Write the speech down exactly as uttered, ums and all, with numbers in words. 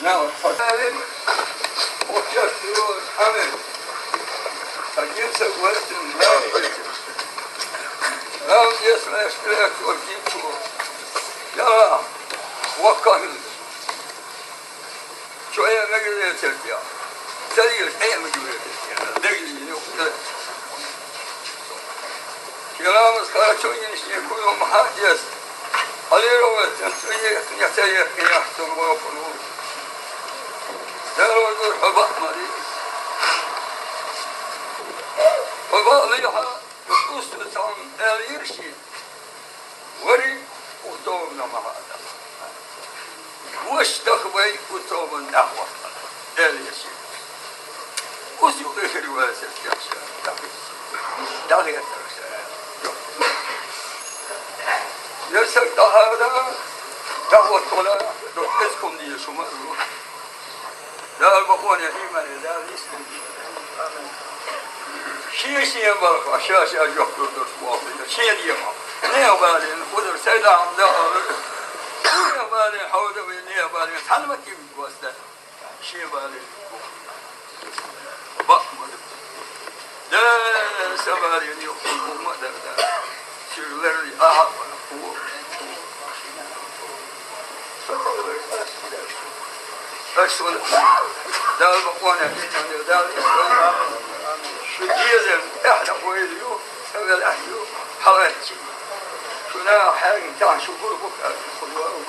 Now, I'll tell you, what just was, I mean, I give some Western language. Now, yes, let's go to a deep one. Yeah, what kind of, so I am a little, yeah. Tell you, I am a little, yeah. There you go. Kiramas kara çoyin işe kuyu mahadiyas. Aliro ve tensüye yataya kıyasın ve kulu. Dervazur haba mari. Haba liha ustu tam el yirşi. Вари удобно махада. Ваш дахвай удобно дахва. Элиси. Усю эхри вася яша. Дахи. Дахи яша. Яша дахада. Дахва тола. Эском дие шума. Дала бакъоне имане, Дала ислам. Ши, ши балха, ша, ша жокдур дурс валхи. Ши диема. Не балин, удур сайда амда алыр. Не балин, хавда, не балин, салмати госда. Ши балин. Бакъма. Дэ, сабари, ю, умма, дэ, дэ. Сюрюлэр, аха, у. Расул. Дал бакъона, дал, дал. Шу дизен, эхна, ой, ю, сабел, ах, ю, халачи. Шуна, хагин, тан, шукур, бука, худва, у.